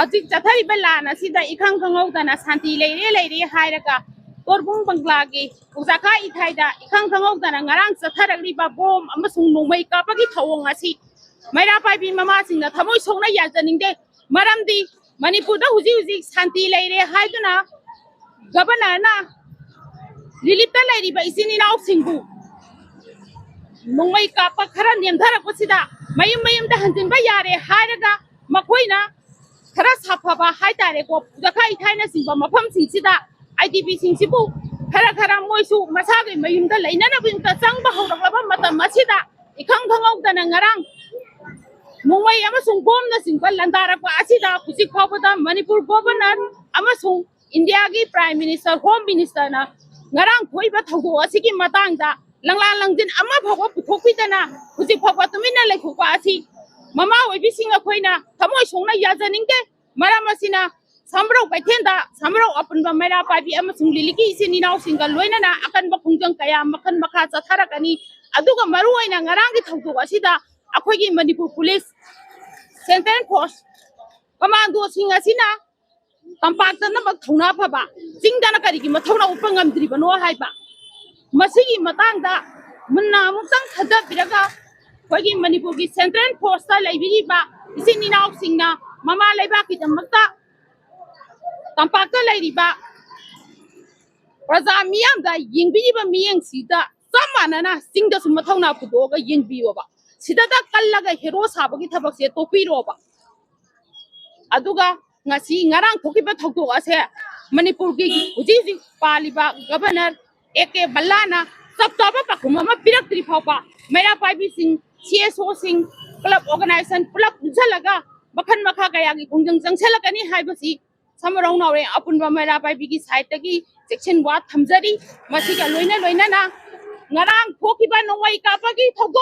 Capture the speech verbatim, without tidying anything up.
ꯍꯧꯖꯤꯛ ꯆꯠꯊꯔꯤꯕ ꯂꯥꯟ ꯑꯁꯤꯗ ꯏꯈꯪ ꯈꯪꯍꯧꯗꯅ ꯁꯥꯟꯇꯤ ꯂꯩꯔꯦ ꯂꯩꯔꯦ ꯍꯥꯏꯔꯒ ꯇꯣꯔꯕꯨꯡ ꯕꯪꯒ꯭ꯂꯥꯒꯤ ꯎꯖꯥꯀꯥ ꯏꯊꯥꯏꯗ ꯏꯈꯪ ꯈꯪꯍꯧꯗꯅ ꯉꯔꯥꯡ ꯆꯠꯊꯔꯛꯂꯤꯕ ꯕꯣꯝ ꯑꯃꯁꯨꯡ ꯅꯣꯡꯃꯩ ꯀꯥꯞꯄꯒꯤ ꯊꯧꯑꯣꯡ ꯑꯁꯤ ꯃꯩꯔꯥ ꯄꯥꯏꯕꯤ ꯃꯃꯥꯁꯤꯡꯅ ꯊꯃꯣꯏ ꯁꯣꯛꯅ ꯌꯥꯖꯅꯤꯡꯗꯦ꯫ ꯃꯔꯝꯗꯤ ꯃꯅꯤꯄꯨꯔꯗ ꯍꯧꯖꯤꯛ ꯍꯧꯖꯤꯛ ꯁꯥꯟꯇꯤ ꯂꯩꯔꯦ ꯍꯥꯏꯗꯨꯅ ꯒꯕꯔꯅꯔꯅ ꯔꯤꯂꯤꯞꯇ ꯂꯩꯔꯤꯕ ꯏꯆꯤꯟ ꯏꯅꯥꯎꯁꯤꯡꯕꯨ ꯅꯣꯡꯃꯩ ꯀꯥꯞꯄ ꯈꯔ ꯅꯦꯝꯊꯔꯛꯄꯁꯤꯗ ꯃꯌꯨꯝ ꯃꯌꯨꯝꯗ ꯍꯟꯖꯤꯟꯕ ꯌꯥꯔꯦ ꯍꯥꯏꯔꯒ ꯃꯈꯣꯏꯅ ꯈꯔ ꯁꯥꯐꯕ ꯍꯥꯏꯇꯥꯔꯦꯀꯣ, ꯎꯖꯥꯀꯥ ꯏꯊꯥꯏꯅꯆꯤꯡꯕ ꯃꯐꯝꯁꯤꯡꯁꯤꯗ ꯑꯥꯏ ꯗꯤ ꯄꯤꯁꯤꯡꯁꯤꯕꯨ ꯈꯔ ꯈꯔ ꯃꯣꯏꯁꯨ ꯃꯁꯥꯒꯤ ꯃꯌꯨꯝꯗ ꯂꯩꯅꯅꯕ ꯌꯨꯝꯗ ꯆꯪꯕ ꯍꯧꯔꯛꯂꯕ ꯃꯇꯝ ꯑꯁꯤꯗ ꯏꯈꯪ ꯈꯪꯍꯧꯗꯅ ꯉꯔꯥꯡ ꯅꯣꯡꯃꯩ ꯑꯃꯁꯨꯡ ꯕꯣꯝꯅꯆꯤꯡꯕ ꯂꯥꯟꯗꯥꯔꯛꯄ ꯑꯁꯤꯗ ꯍꯧꯖꯤꯛ ꯐꯥꯎꯕꯗ ꯃꯅꯤꯄꯨꯔ ꯒꯣꯕꯔꯅꯔ ꯑꯃꯁꯨꯡ ꯏꯟꯗꯤꯌꯥꯒꯤ ꯄ꯭ꯔꯥꯏꯝ ꯃꯤꯅꯤꯁꯇꯔ, ꯍꯣꯝ ꯃꯤꯅꯤꯁꯇꯔꯅ ꯉꯔꯥꯡ ꯊꯣꯛꯏꯕ ꯊꯧꯗꯣꯛ ꯑꯁꯤꯒꯤ ꯃꯇꯥꯡꯗ ꯂꯪꯂꯥ ꯂꯪꯖꯤꯟ ꯑꯃ ꯐꯥꯎꯕ ꯄꯨꯊꯣꯛꯄꯤꯗꯅ ꯍꯧꯖꯤꯛ ꯐꯥꯎꯕ ꯇꯨꯃꯤꯟꯅ ꯂꯩꯊꯣꯛꯄ ꯑꯁꯤ ꯃꯃꯥ ꯑꯣꯏꯕꯤꯁꯤꯡ ꯑꯩꯈꯣꯏꯅ ꯊꯃꯣꯏ ꯁꯣꯛꯅ ꯌꯥꯖꯅꯤꯡꯗꯦ꯫ ꯃꯔꯝ ꯑꯁꯤꯅ ꯁꯝꯕ꯭ꯔꯧ ꯀꯩꯊꯦꯜꯗ ꯁꯝꯕ꯭ꯔꯧ ꯑꯄꯨꯟꯕ ꯃꯩꯔꯥ ꯄꯥꯏꯕꯤ ꯑꯃꯁꯨꯡ ꯂꯤꯂꯤꯀꯤ ꯏꯆꯤꯟ ꯏꯅꯥꯎꯁꯤꯡꯒ ꯂꯣꯏꯅꯅ ꯑꯀꯟꯕ ꯈꯣꯡꯖꯪ ꯀꯌꯥ ꯃꯈꯜ ꯃꯈꯥ ꯆꯠꯊꯔꯛꯀꯅꯤ꯫ ꯑꯗꯨꯒ ꯃꯔꯨꯑꯣꯏꯅ ꯉꯔꯥꯡꯒꯤ ꯊꯧꯗꯣꯛ ꯑꯁꯤꯗ ꯑꯩꯈꯣꯏꯒꯤ ꯃꯅꯤꯄꯨꯔ ꯄꯨꯂꯤꯁ, ꯁꯦꯟꯇ꯭ꯔꯦꯜ ꯐꯣꯔꯁ, ꯀꯃꯥꯟꯗꯣꯁꯤꯡ ꯑꯁꯤꯅ ꯇꯝꯄꯥꯛꯇꯅꯃꯛ ꯊꯧꯅꯥ ꯐꯕ, ꯆꯤꯡꯗꯅ ꯀꯔꯤꯒꯤ ꯃꯊꯧꯅꯥ ꯎꯠꯄ ꯉꯝꯗ꯭ꯔꯤꯕꯅꯣ ꯍꯥꯏꯕ, ꯃꯁꯤꯒꯤ ꯃꯇꯥꯡꯗ ꯃꯨꯟꯅ ꯑꯃꯨꯛꯇꯪ ꯈꯟꯊꯕꯤꯔꯒ ꯑꯩꯈꯣꯏꯒꯤ ꯃꯅꯤꯄꯨꯔꯒꯤ ꯁꯦꯟꯇ꯭ꯔꯦꯜ ꯐꯣꯔꯁꯇ ꯂꯩꯕꯤꯔꯤꯕ ꯏꯆꯤꯟ ꯏꯅꯥꯎꯁꯤꯡꯅ ꯃꯃꯥ ꯂꯩꯕꯥꯛꯀꯤꯗꯃꯛꯇ ꯇꯝꯄꯥꯛꯇ ꯂꯩꯔꯤꯕ ꯄ꯭ꯔꯖꯥ ꯃꯤꯌꯥꯝꯗ ꯌꯦꯡꯕꯤꯔꯤꯕ ꯃꯤꯠꯌꯦꯡꯁꯤꯗ ꯆꯞ ꯃꯥꯟꯅꯅ ꯆꯤꯡꯗꯁꯨ ꯃꯊꯧꯅꯥ ꯄꯨꯊꯣꯛꯑꯒ ꯌꯦꯡꯕꯤꯌꯣꯕ꯫ ꯁꯤꯗꯇ ꯀꯜꯂꯒ ꯍꯦꯔꯣ ꯁꯥꯕꯒꯤ ꯊꯕꯛꯁꯦ ꯇꯣꯛꯄꯤꯔꯣꯕ꯫ ꯑꯗꯨꯒ ꯉꯁꯤ ꯉꯔꯥꯡ ꯊꯣꯛꯈꯤꯕ ꯊꯧꯗꯣꯛ ꯑꯁꯦ ꯃꯅꯤꯄꯨꯔꯒꯤ ꯍꯧꯖꯤꯛ ꯍꯧꯖꯤꯛ ꯄꯥꯜꯂꯤꯕ ꯒꯕꯔꯅꯔ ꯑꯦ ꯀꯦ ꯕꯜꯂꯥꯅ ꯆꯞ ꯆꯥꯕ ꯄꯥꯎꯈꯨꯝ ꯑꯃ ꯄꯤꯔꯛꯇ꯭ꯔꯤ ꯐꯥꯎꯕ ꯃꯩꯔꯥ ꯄꯥꯏꯕꯤꯁꯤꯡ, ꯁꯤ ꯑꯦꯁ ꯑꯣꯁꯤꯡ, ꯀ꯭ꯂꯕ ꯑꯣꯔꯒꯅꯥꯏꯖꯦꯁꯟ ꯄꯨꯂꯞ ꯄꯨꯟꯁꯤꯜꯂꯒ ꯃꯈꯜ ꯃꯈꯥ ꯀꯌꯥꯒꯤ ꯈꯣꯡꯖꯪ ꯆꯪꯁꯤꯜꯂꯛꯀꯅꯤ ꯍꯥꯏꯕꯁꯤ ꯁꯃꯨꯔꯧ ꯅꯥꯎꯔꯦꯝ ꯑꯄꯨꯟꯕ ꯃꯩꯔꯥ ꯄꯥꯏꯕꯤꯒꯤ ꯁꯥꯏꯠꯇꯒꯤ ꯆꯦꯛꯁꯤꯟ ꯋꯥ ꯊꯝꯖꯔꯤ꯫ ꯃꯁꯤꯒ ꯂꯣꯏꯅ ꯂꯣꯏꯅꯅ ꯉꯔꯥꯡ ꯊꯣꯛꯈꯤꯕ ꯅꯣꯡꯃꯩ ꯀꯥꯞꯄꯒꯤ ꯊꯧꯗꯣꯛ